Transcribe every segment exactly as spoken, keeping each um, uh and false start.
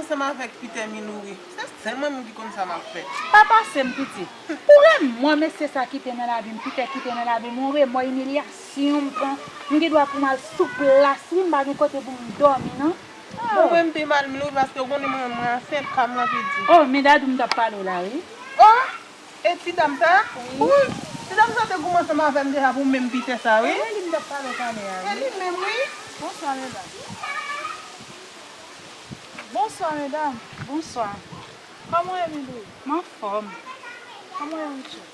Ansanm avèk Peter Milouri. Se sèl mwen menm ki konn sa m ap fè. Pa pase m, pitit. Pou remò mesye sa kite nan lavi m, Peter kite nan lavi m, yon remò, imilyasyon m pran. M gen dwa pou m al sou plas, wi, m pa gen kote pou m dòmi, non. Bon, mwen, m pi mal, Milouri, paske ou konnen mwen, mwen ansent, ka m nan pidi. Oh, men Dadou m t ap pale w la, wi. Oh! E ti dam sa? Wi. Wi. Ti dam sa te goumen ansanm avè m deja pou menm Peter sa, wi. E li m t ap pale w talè a, wi. E li menm, wi. Bonswa, medam. Bonswa, medam. Bonswa. Kòman w ye, Milouri? M anfòm. Kòman w ye, Richard?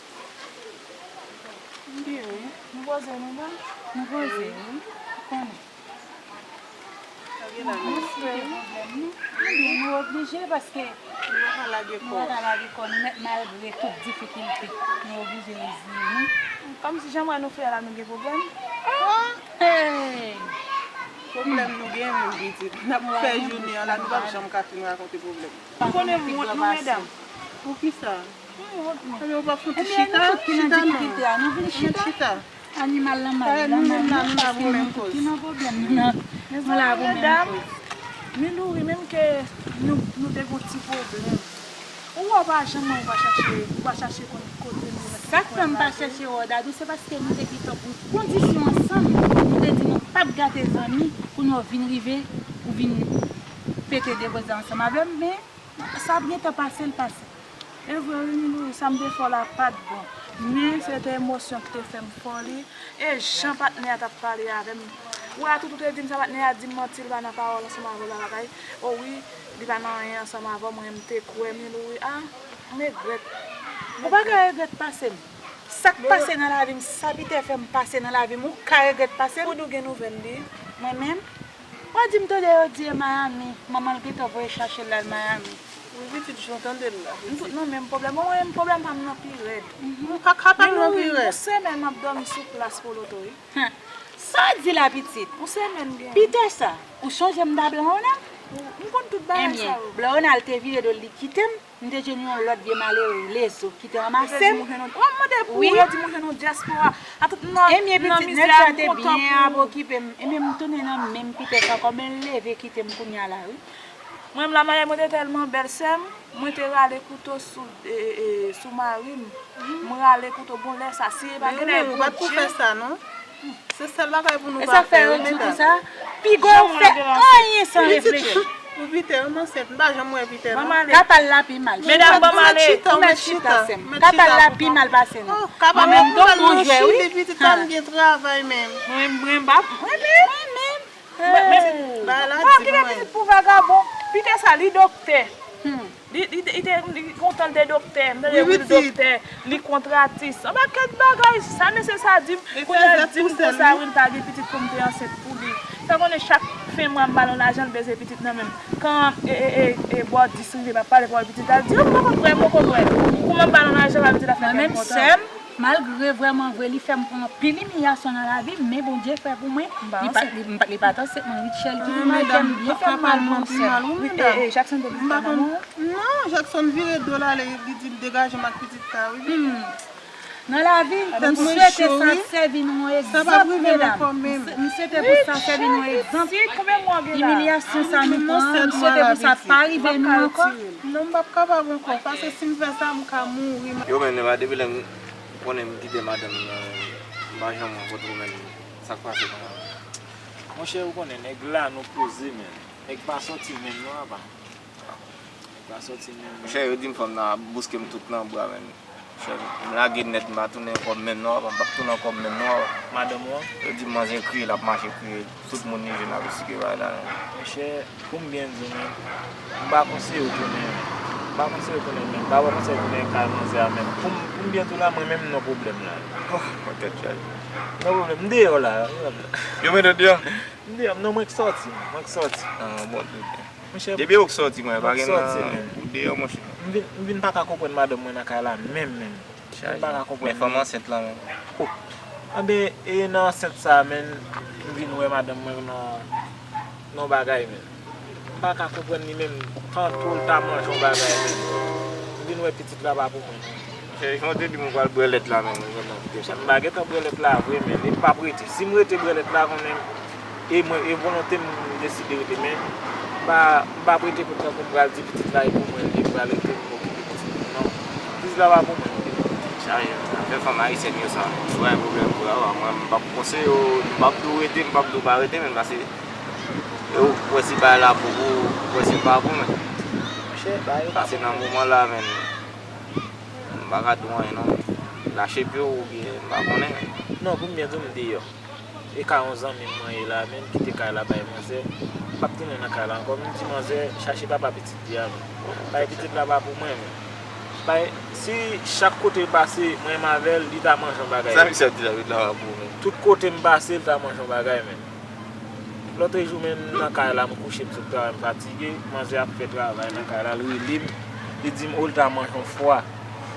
M byen, wi. Nou poze, medam? Nou poze, wi. Ou konnen. Sa gen la, nou eksplike pwoblèm nou. Ebyen, nou oblije paske nou pa ka lage kò. Nou pa ka lage kò nou nèt malgre tout difikilte. Nou oblije reziye nou. Kòmsi jan m wè nou fè a la, nou gen pwoblèm? Oh! Hey! Pwoblèm nou gen menm, pitit. N ap fè jounen an la, nou p ap janm ka fin rakonte pwoblèm. Ou konnen m wont nou, medam. Poukisa? Ebyen, ou pa fouti chita, chita non. Ann chita. Animal lan mal, la mal, non, paske nou tout ki nan pwoblèm, nou nan, nou la pou menm koz. Milouri, menm ke nou, nou te gon ti pwoblèm. Ou wè, ou pa janm wè, ou pa chache, ou pa chache konn kote nou ye. Sa k fè m pa chèche wè w, Dadou, se paske nou te gentan pran kondisyon ansanm. Nou te di nou p ap gate zanmi pou nou vin rive, ou vin pete de koze ansanm avè m, men sa ap gentan pase, l pase. E vre wi, Milouri, sa m te fè w la pa t bon. Men se te emosyon ki te fè m fè w li. E jan patnè a t ap pale avè m. Ou wè a tout ou te di m sa, patnè a di m manti, li pa nan pawòl ansanm avè w la lakay. O wi, li pa nan anyen ansanm avè w, mwen m te kwè, Milouri. A, m regrèt. Ou pa ka regrèt pase m. Sa k pase nan lavi m, sa Peter fè m pase nan lavi m, ou ka regrèt pase m? Pou nou gen nouvèl li? Mwen menm? Ou di m tande yo di e Miami, manman l gentan voye chache l al Miami. Wi, pitit, jan w tande l la, pitit. Nou tout nan menm pwoblèm. Bon, mwen menm pwoblèm pa m nan pi rèd. Kaka pa m nan pi rèd. Yon semèn m ap dòmi sou plas pou loto, wi. Hen. Sa w di la, pitit? Yon semèn gen. Peter sa, ou sonje m da Blan Ronald? M konn tout bagay sa yo. Ebyen, Blan Ronald te vire do l, li kite m. M te jwenn yon lòt vye malere, Lezo, ki te ranmase m. Wi. Ebyen, pitit, nèg sa te byen ap okipe m. Ebyen, m tounen nan menm Peter sa ankò, men l leve kite m kounye a la, wi. Mwen menm la, maryaj mwen te tèlman bèl, sè m, mwen te rale kouto sou, e, e, e, sou mari m. M rale kouto, bon, lè sa, si e pa gen nèg, ou pa t pou fè sa, non. Se sèl bagay pou nou pa fè, wi, medam. E sa k fè yo di w konsa, piga w fè anyen san reflechi. Pou Peter, m ansent, m pa janm wè Peter, non. Ka pa l la pi mal. Medam, ban m ale. Ou mèt chita, sè m. Ka pa l la pi mal pase nou. Mwen menm, m tonbe yon jwè, wi. Pitit, pa m gen travay menm. Mwen, mwen, m pa, mwen menm. Mwen, mwen, mwen kite pitit pou vagabon. Peter sa, li doktè. Li, li, li te, li kontan l te doktè, m tande wi l doktè, li kontratis. Yon pakèt bagay, sa mesye sa di m, kounye a di m konsa wi, l pa gen pitit pou m te ansent pou li. Sa konnen chak fen mwa m ba l yon lajan, l bezwen pitit nan men m. Kan, e, e, e, e, bò dis rive, m ap pale pou pitit la, l di, "Oh, m poko prè, m poko prè." Kouman m ba l yon lajan, sa vle di l ap fè kè m kontan. Mwen menm, sè m, malgre vrèman vre, li fè m pran anpil imilyasyon nan lavi m, men Bondye fè pou mwen, li pa, li, li pa t ansent mwen, Richel ki pi mal kè m, byen fè m mal, mwen, sè m. Wi, e, e, Jackson te vin fè nan mwen. Non, Jackson vire do l ale, li di l degaje m ak pitit sa, wi. Hmm. Nan lavi, m swete sa ap sèvi nou yon egzanp, medam. M swete pou sa sèvi nou yon egzanp. Imilyasyon sa nou pran, m swete pou sa pa rive nou ankò. Non, m p ap kapab ankò, paske si m fè sa, m ka mouri. Yo, men, depi lè m konnen m kite madanm nan, m pa janm rankontre w, men sa k pase kòman? Monchè, ou konnen, nèg la nou poze, men nèg pa sòti menm non, apa. Nèg pa sòti menm non. Monchè, yo di m fanm nan ap bouske m tout nan bra, men. Monchè, m lage nèt, m pa tounen ankò menm non, apa, m p ap tounen ankò menm non, apa. Madanm ou an? Yo di m manzè kriye, l ap mache kriye. Tout moun li jwenn ap esplike bagay la, men. Monchè, pou m byen di w, men, m pa konseye w tounen. M pa konseye w tounen, men. M pa ba w konsèy tounen kay manzè a, men. Pou m, pou m byen di w la, mwen menm, m nan pwoblèm la. Oh, mwen tèt chaje. M nan pwoblèm. M deyò la. Yo mete w deyò? M deyò. Non, mwen k sòti. Mwen k sòti. Ah, bon, tout byen. Monchè, depi ou k sòti, mwen, pa gen nan ou deyò, monchè. M vin, m vin pa ka konprann madanm mwen nan kay la, menm, menm. M pa ka konprann. Men fanm ansent lan menm. Oh. Anben, e nan ansent sa a, men, m vin wè madanm mwen nan, nan bagay, men. M pa ka konprann li menm, tankou l ta manje yon bagay, men. M vin wè pitit la pa pou mwen. Monchè, jan w te di m ou pral bwè lèt la, men, mwen gentan kite sa. Monchè, m pa gentan bwè lèt la vre, men, li p ap rete. Si m rete bwè lèt la, konnen, e mwen, e volonte m, m deside rete, men. M pa, m pa prete kont tankou m pral di pitit la e pou mwen li ye, m pral rete m okipe pitit mwen, non. Pitit la pa pou mwen, oke? Sa, afè fanm ayisyèn yo sa. Ou pa gen pwoblèm pou yo, mwen, m p ap konseye yo, m p ap di w rete, m p ap di w pa rete, men pase e ou k wè si bagay la pou ou, ou k wè si l pa pou, men. Monchè, bagay yo pa pou mwen. Pase nan moman la, men, m pa ka di w anyen, non. Lache pye w oubyen m pa konnen. Non, pou m byen di w, m deyò. E ka yon zanmi m mwen ye la, menm kite kay la bay manzè. M p ap tounen nan kay la ankò. M di manzè, chache papa pitit li a, men. Bay pitit la pa pou mwen, men. Bay, si chak kote l pase, mwen m avè l, li ta manje yon bagay. Sa misye ap di la, pitit la pa pou ou, men. Tout kote m pase, l ta manje yon bagay, men. Lòtrejou, menm nan kay la, m kouche, m sot travay, m fatige. Manzè ap fè travay nan kay la, l rele m. Li di m, o, l ta manje yon fwa.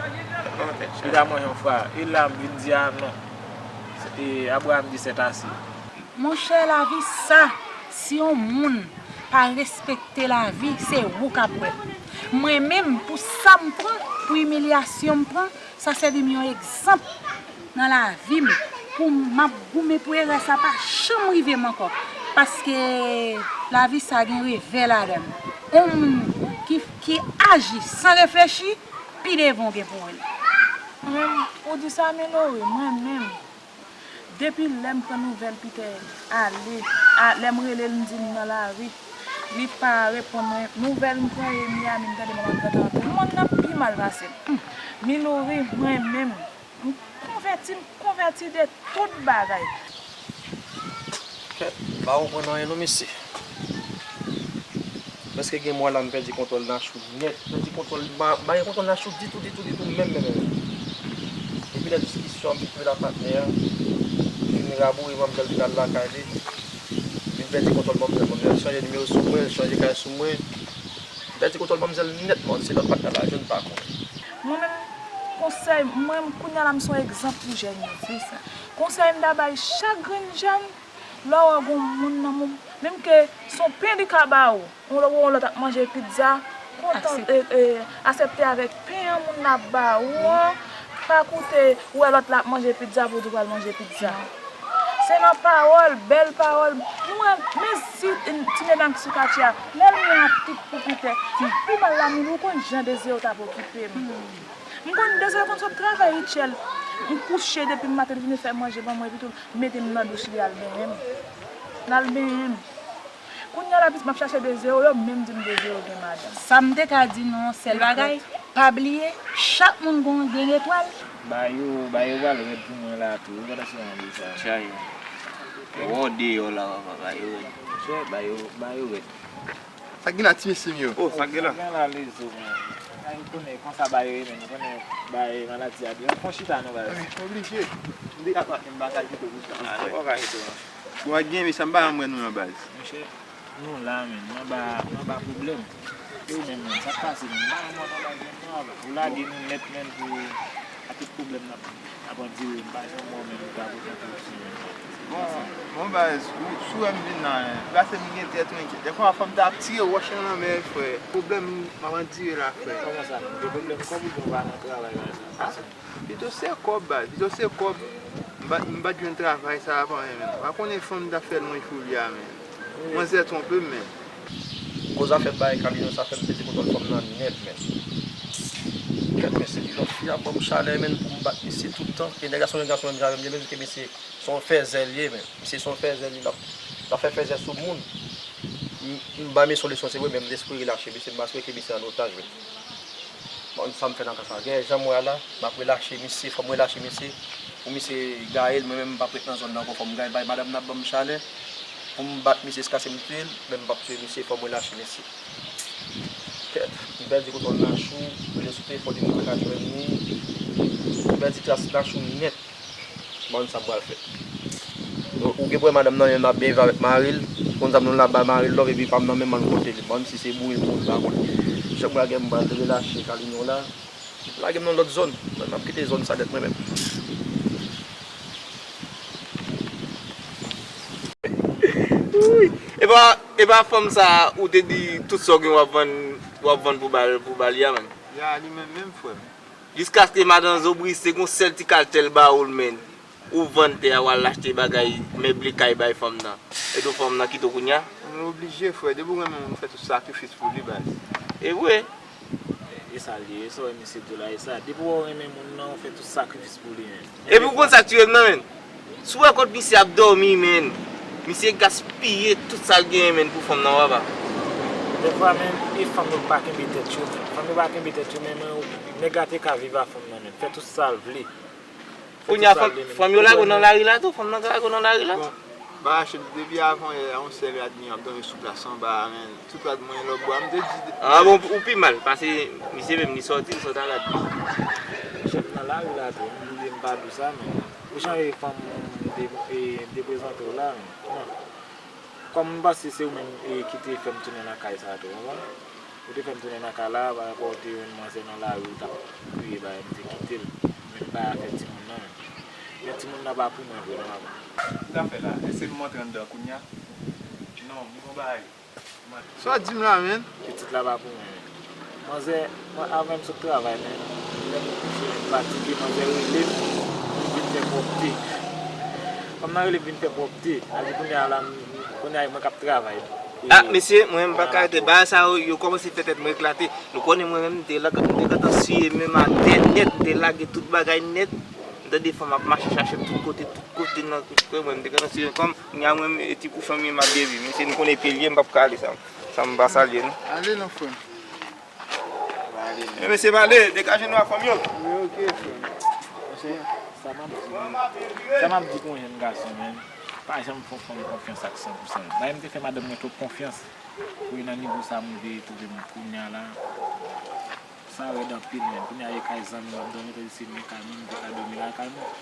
Li ta manje yon fwa. E la, m vin di, a, non. E Abraram di, c'est assez. Monchè, lavi sa, si yon moun pa respekte lavi, se ou k ap wè. Mwen menm, pou sa m pran, pou imilyasyon m pran, sa sèvi m yon egzanp nan lavi m, pou m ap goumen pou erè sa pa janm rive m ankò. Paske lavi sa gen revè ladan l. Yon moun ki, ki aji san reflechi, pi devan w gen pou wè l. Mwen menm, ou di sa, men Lori, mwen menm, depi lè m pran nouvèl Peter ale, a, lè m rele l, m di l m nan lari, li pa reponn mwen. Nouvèl m pran e Miami, m tande manman m gentan antre. Mòn nan pi mal pase m. Hum. Milouri, mwen menm, m konvèti, m konvèti de tout bagay. Kèt, m pa konprann anyen non, mesye. Prèske gen mwa la m pèdi kontwòl Nachou nèt. Pèdi kontwòl, m pa, m pa gen kontwòl Nachou ditou, ditou, ditou, menm, menm, menm. Depi lè diskisyon an, m fin twouve la patnè a, m fin raboure manmzèl, m fin al lakay li. M fin pèdi kontwòl manmzèl. Manmzèl chanje nimewo sou mwen, l chanje kay sou mwen. M pèdi kontwòl manmzèl nèt, man. Se lòt patnè la jwenn pa konnen. Mwen menm, konsèy, mwen menm, kounye a la, m se yon egzanp pou jèn yo, se sa. Konsèy m ta bay chak grenn jèn, lè w wè gon moun nan moun, menm ke se yon pen li ka ba ou, yon lò, yon lòt ap manje pizza, kontan, e, e, aksepte avèk pen an moun nan ap ba ou an, pa koute ou wè lòt la ap manje pizza pou w di w pral manje pizza. Se nan pawòl, bèl pawòl. Nou wè, men si ti medam ki sou katye a, lè l gen aptit pou Peter, se pi mal la, moun ou konn jan Dezire t ap okipe m. M konn Dezire konn sot travay, Richel. M kouche depi maten, li vin fè manje ban mwen, epi tou l mete m nan douch li al benyen m. L al benyen m. Kounye a la, pitit m ap chache Dezire, yo menm di m Dezire gen madanm. Sa m te ka di nou, yon sèl bagay, pa bliye, chak moun gon, gen etwal. Ba yo, ba yo pral rèd pou mwen la tou, yo pa ta sou anvi sa. Chay. Wè w deyò la, papa, ba yo rèd. Monchè, ba yo, ba yo rèd. Sa k gen la, ti mesye m yo? Oh, sa k gen la? Sa k gen la, Lezo, man? Ay, ou konnen, konsa ba yo ye, men, ou konnen, ba yo maladi a byen. Fon chita, non, ba yo. Oblije. M te ka pati, m pa ka kite w konsa. Ah, ou pa ka kite w, non. Bon, ak gen, mesye, m pa janm wè nou nan baz. Monchè, nou la, men, nou anba, nou anba pwoblèm. E ou menm, menm, sa k pase, menm? M pa janm wè w nan baz, menm, non, ou lage nou nèt, menm, pou, ak tout pwoblèm n ap Apre di wi, m pa janm wè w menm ou ta pote entèvansyon menm. Bon, bon baz, ou, si w wè m vin la, e paske m gen tèt mwen enkyèt. Dèfwa fò m ta ap tire wòch nan lanmè, frè. Pwoblèm m ap andire la, frè. Kòman sa menm? Gen pwoblèm kòb oubyen w pa nan travay la sa? Pito se kòb, baz. Pito se kòb. M pa, m pa t jwenn travay sa avan, menm. Pa konnen fanm ta fè l mwen joulya, menm. Manzè twonpe m, menm. Koz afè bay Kalino sa fè m pete kontwòl fanm nan nèt, menm. Kèt, men se kilòt fi a ban m chalè, menm, pou m bat misye tout tan. E nèg la se yon nèg gason menm jan avè m, li menm ke misye se yon fèzè li ye, menm. Misye se yon fèzè li, l ap, l ap fè fèzè sou moun. M, m ba misye yon leson, se vre, men m espere relache misye, m pa espere ke misye an otaj, menm. Bon, sa m fè nan ka sa. Gen jan m wè a la, m ap relache misye, fò m relache misye. Pou misye gaye l, mwen menm m p ap ret nan zòn nan ankò, fò m gaye bay madanm nan ap ban m chalè. Pou m bat misye jiskaske m tiye l, men m p ap tiye misye, fò m relache misye. Kèt, m pèdi kontwòl Nachou, rele sou telefòn li, m pa ka jwenn li. M pèdi tras Nachou nèt. Bann sa m pral fè. Ou, ou gen pwen madanm nan, l ap byen viv avèk mari l. Konn sa m la bay mari l love, epi pa m nan menm ann kote li. Bann si se boure l, boure l, pa konn. Chak mwa gen m pral relache Kalino la. Lage m nan lòt zòn. Mwen, m ap kite zòn sa nèt mwen menm. Wi. E pa, e pa fanm sa ou te di tout sa w gen w ap vann, w ap vann pou ba l, pou ba li a menm? Ya, li menm, menm frè m. Jiskaske madan Zobri se gon sèl ti kaltè l ba ou l menm. Ou vann tè a, w al achte bagay, meble kay bay fanm nan. E do fanm nan kite w kounye a? Mwen oblije, frè. Depi w renmen moun, ou fè tout sakrifis pou li, baz. E vre. E sa l ye, e sa w wè misye tou la, e sa. Depi w renmen moun nan, ou fè tout sakrifis pou li, menn. Epi ou konn sa k tiye m nan, menn? Si w wè kot misye ap dòmi, menn, misye gaspiye tout sa l genyen, menn, pou fanm nan, papa. Dèfwa, menn, e fanm yo pa kenbe tèt yo, menn. Fanm yo pa kenbe tèt yo, menn, nèg la te ka viv a fanm nan, menn. Fè tout sa l vle. Kounye a, fanm yo lage w nan lari la tou, fanm nan ka lage w nan lari la. Bon, bagay, depi avan yè a, yon sèl rad m ap dòmi sou plas anba a, menn. Tout rad mwen lòtbò a, m te di. Ah bon, ou pi mal, paske misye menm li sòti, li sòti a rad li. Chèf nan lari la tou, m bliye m pa di w sa, men ou chanje fanm m te prezante w la, men kòm m panse se ou menm ki te fè m tounen nan kay sa tou, ou konprann? Ou te fè m tounen nan kay la, pa rapò ou te jwenn manzè nan lari, ou t ap kriye bagay, m te kite l. Men m pa afè timoun nan, men. Men timoun nan pa pou mwen vre, non, papa. Sa k ap fè la? Èske nou antre anndan kounye a? Non, m gon bagay. Sa w di m la, menn? Pitit la pa pou mwen, menn. Manzè, mwen, avè m sot travay, menn, lè m kouche, m fatige, manzè rele m pou m vin fè pwòpte. Fanm nan rele m vin fè pwòpte. Sa di kounye a la, kounye a mwen k ap travay. Ah, mesye, mwen menm m pa ka rete. Bagay sa yo, yo kòmanse fè tèt mwen eklate. Nou konnen mwen menm, m te la, m te gentan siye men m atè nèt, m te lage tout bagay nèt. M tande fanm ap mache chache m tout kote, tout kote nan tout kwen mwen, m te gentan siye kò m. Kounye a mwen menm, e ti kouchon m ye m ap bebe. Mesye, nou konnen epi l ye, m p ap ka ale sa. Sa m pa salye nou. Ale non, frè m. Pale non. Men mesye, pale, degaje nou ak fanm yo. Wi, oke, frè m. Sa m ap di, sa m ap di pou yon jèn gason, menn, pa janm fè yon fanm konfyans ak san pou san. Bagay m te fè madanm mwen twòp konfyans pou e nan nivo sa m rive twouve m kounye a la. Sa rèd anpil, menn. Kounye a e kay zanmi m ap dòmi, tandis se men kay mwen, m te ka dòmi lakay mwen.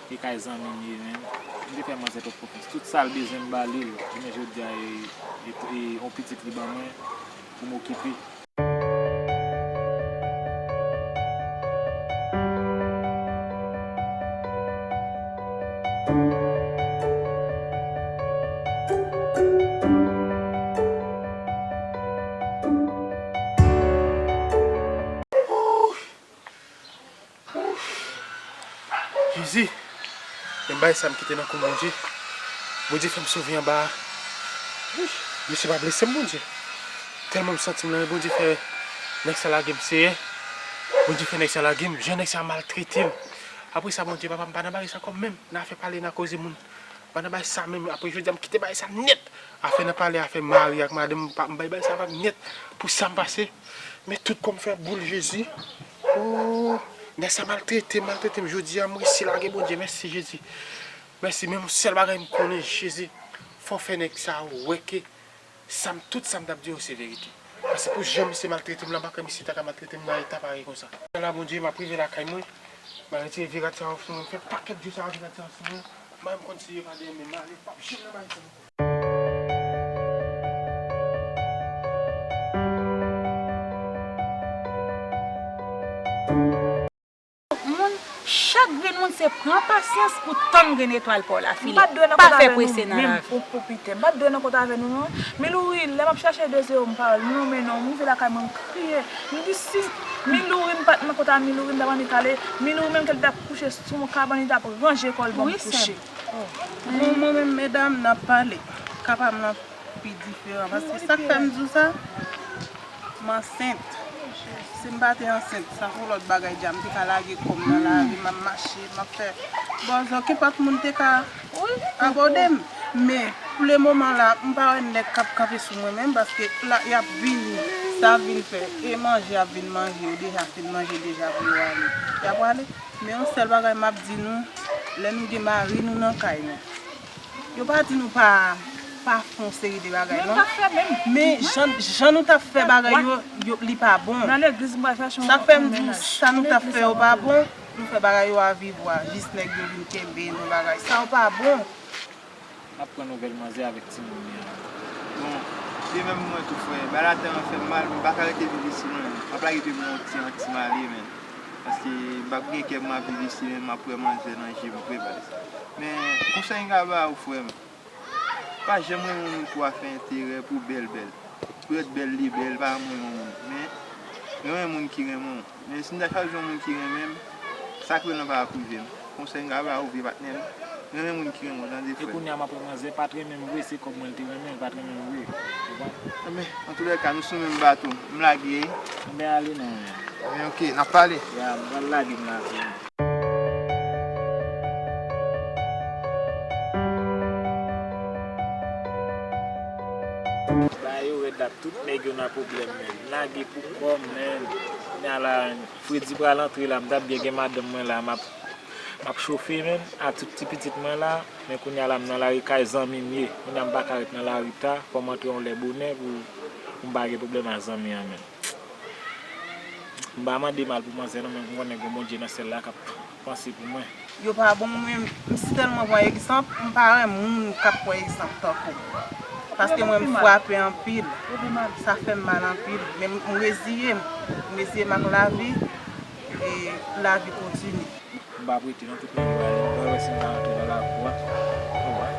E kay zanmi m ye, menn. M te fè manzè twòp konfyans. Tout sa l bezwen m ba li l. Jounen jodi a, e, e, e yon pitit li ban mwen pou m okipe. Jezi, men bagay sa m kite nan kou Bondye. Bondye fè m sove anba a. Mesye pa blese m, Bondye. Tèlman m santi m nan men, Bondye fè nèg sa lage m, Seyè. Bondye fè nèg sa lage m, jan nèg sa maltrete m. Apre sa, Bondye, papa, m pa nan bagay sa kòm menm, nan afè pale, nan koze moun. Pandan bagay sa menm, apre jodi a m kite bagay sa nèt. Afè nan pale afè mari ak madanm, m pa, m bay bagay sa vag nèt pou sa m pase. Men tout kò m fè boul, Jezi. Oh, nèg sa maltrete m, maltrete m. Jodi a m resi lage Bondye. Mèsi, Jezi. Mèsi, men yon sèl bagay m konnen, Jezi. Fò w fè nèg sa wè ke sa m, tout sa m t ap di yo se verite. Paske pou jan misye maltrete m la, m pa kwè misye ta ka maltrete m nan eta parèy konsa. Lè la, Bondye, m ap rive lakay mwen. M a retire vye rad sa yo sou mwen. M fè pakèt jou sa yo, vye rad sa yo sou mwen. M pa menm konn si yo pa dèyè m, men m ale, m p ap janm nan bagay sa ankò. Moun, chak grenn moun se pran pasyans pou tann grenn etwal pa w la file. Pa fè prese nan lavi. Pou pite, m pa t dwe nan kont avè nou non. Milouri, lè m ap chache de zewo m pa wè l, m lonmen non, m rive lakay mwen m kriye. M di si Milouri m pa t nan kont a Milouri m t ap annik ale. Milouri menm ke li t ap kouche sou yon kabann, li t ap ranje kò l ban m kouche. Bon, mwen menm medam, n ap pale. Ka pa m lan pi diferan. Paske sa k fè m di w sa, m ansent. Si m pa te ansent, sa se yon lòt bagay dja. M te ka lage kò m nan lari, m ap mache, m ap fè bòzò, kenpòt moun te ka abòde m. Men, pou le moman la, m pa wè nèg k ap kanpe sou mwen menm, paske la, y ap vini, sa ap vin fè, e manje ap vin manje, yo deja fin manje deja pou yo ale. Y ap prale. Men yon sèl bagay m ap di nou, lè nou gen mari nou nan kay nou, yo pa di nou pa, pa fè yon seri de bagay non. Men jan, jan nou t ap fè bagay yo, yo, li pa bon. Sa k fè m di w sa nou t ap fè yo pa bon, nou fè bagay yo a vivwa, jis nèg yo vin kenbe nou bagay. Sa yo pa bon. M ap pran nouvèl manzè avèk timoun li an. Bon, de menm mwen tou frè, bagay la tèlman fè m mal, m pa ka rete viv isi mwen menm. M ap lage pye m nan yon ti anti m ale menm. Paske m p ap gen kè pou m ap viv isi menm, m ap wè manzè nan je m vre baz. Men, konsèy m ka ba ou frè m, pa janm renmen yon moun pou afè enterè, pou bèl bèl. Pou èt bèl li bèl, pa janm renmen yon moun. Men, renmen moun ki renmen w. Men si m ta chwazi yon moun ki renmen m, sa k rele nan pa ap rive m. Konsèy m ka ba ou vye patnè m, Renmen moun ki renmen w, tande, frè. E kounye a m ap wè manzè pa t renmen m vre, se kòb mwen l te renmen, l pa t renmen m vre. Ou konprann? Enben, antoulèka, nou sou menm bato. M lage. Enben, ale non, men. Enben, oke, n ap pale. Ya, m pral lage m la tou. Bagay yo rèd la, tout nèg yo nan pwoblèm, men. M lage pou kò m, men. Kounye a la, fredi pral antre la, m t ap byen gen madanm mwen la, m ap M ap chofe, men, ak tout ti pitit mwen la, men kounye a la, m nan lari kay zanmi m ye. Kounye a, m pa ka ret nan lari ta, fò m antre yon lè bonè pou, pou m pa gen pwoblèm ak zanmi an, men. M pa mande mal pou manzè, non, men m konnen gen Bondye nan syèl la k ap panse pou mwen. Yo pa bon, mwen menm, m si tèlman pran egzanp, m pa renmen moun k ap pran egzanp tankou m. Paske mwen, m frape anpil. Sa fè m mal anpil. Men m, m reziye m. M reziye m ak lavi. E lavi kontinye. M p ap rete nan tout moun yo ale, m pral wè si m ka rantre nan lakou a. Ou wè.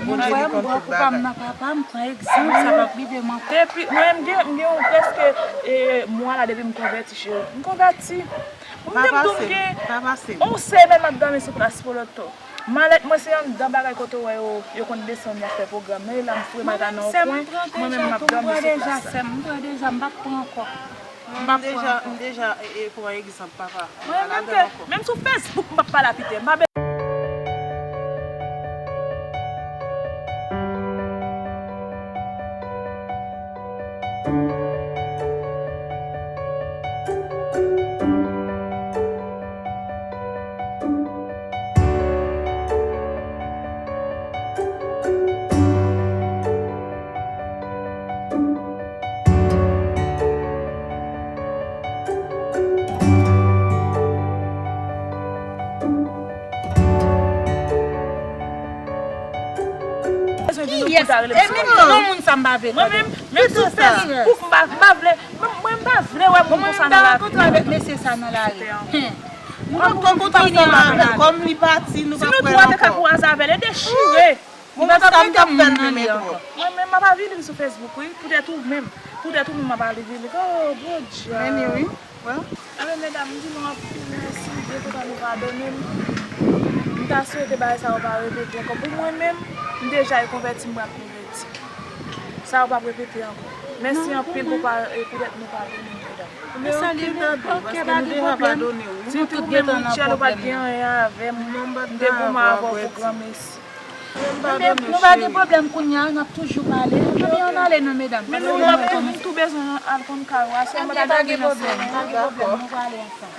Mwen menm, frè m, bò kou pa m nan, papa m, pran egzanp, sa p ap rive m ankò. Epi, mwen, m gen, m gen yon prèske, e, mwa la depi m konvèti, cheri. M konvèti. Mwen menm tou, m gen yon semèn m ap dòmi sou plas Poloto. Malèt mwen se anndan bagay kote w wè yo, yo konn desann, y ap fè pwogram nan. E la, m foure malèt la nan yon kwen, mwen menm m ap dòmi sou plas la. M pran deja, m p ap pran ankò. M deja, m deja, e, e, pran egzanp, papa. Mwen menm ke, menm sou Facebook, m p ap pale a Peter. M pa bezwen. Kiyès? E menm non moun sa m pa vle tande. Mwen menm, menm sou Facebook, m pa, m pa vle, mwen, mwen m pa vle wè moun konsa nan lavi m. Mwen menm m pa rankontre avèk mesye sa nan lari. Kòm, kòm li pati, nou pa kwè l ankò. Si nou twa te ka kwaze avè l, e dechire. Mwen menm m ap avili li sou Facebook, wi, poutèt ou menm. Poutèt ou menm m ap avili li. Oh, Bondye. Anben, medam, m di nou anpil mèsi, byen kontan nou padone m. M ta swete bagay sa yo pa repete ankò. Pou mwen menm, m deja konvèti, m pral konvèti. Sa yo p ap repete ankò. Mèsi anpil pou pa, e, poutèt nou padone m, medam. Oke, pa gen pwoblèm. Si nou te ouvri Michel, ou pa t gen anyen avè m. M te goumen avè w pou granmesi. Ebyen, nou pa gen pwoblèm kounye a, n ap toujou pale. Ebyen, ann ale non, medam. Men nou, nou ap toujou, m tou bezwen al konn kay ou a, sèlman pa gen pwoblèm, pa gen pwoblèm, nou prale ansanm.